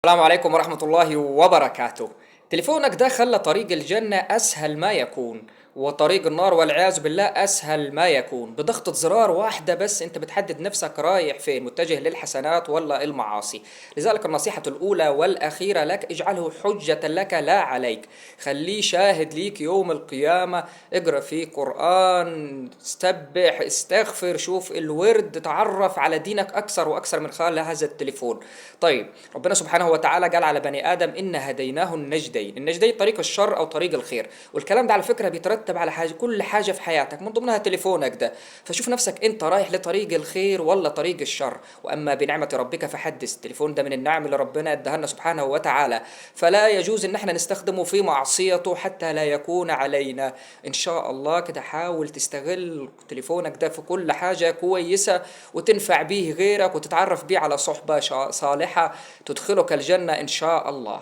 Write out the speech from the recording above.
السلام عليكم ورحمة الله وبركاته. تليفونك ده خلى طريق الجنة أسهل ما يكون، وطريق النار والعياذ بالله أسهل ما يكون. بضغطة زرار واحدة بس أنت بتحدد نفسك رايح فين، متجه للحسنات ولا المعاصي. لذلك النصيحة الأولى والأخيرة لك: اجعله حجة لك لا عليك، خليه شاهد ليك يوم القيامة. اقرأ فيه قرآن، استبح، استغفر، شوف الورد، تعرف على دينك أكثر وأكثر من خلال هذا التليفون. طيب، ربنا سبحانه وتعالى قال على بني آدم إن هديناه النجدين، النجدين طريق الشر أو طريق الخير. والكلام ده على فكرة بيترتب على حاجة، كل حاجة في حياتك من ضمنها تليفونك ده. فشوف نفسك أنت رايح لطريق الخير ولا طريق الشر. وأما بنعمة ربك فحدث. التليفون ده من النعم اللي ربنا اداها لنا سبحانه وتعالى، فلا يجوز إن احنا نستخدمه في معصيته حتى لا يكون علينا. إن شاء الله كده حاول تستغل تليفونك ده في كل حاجة كويسة وتنفع بيه غيرك وتتعرف بيه على صحبة صالحة تدخلك الجنة إن شاء الله.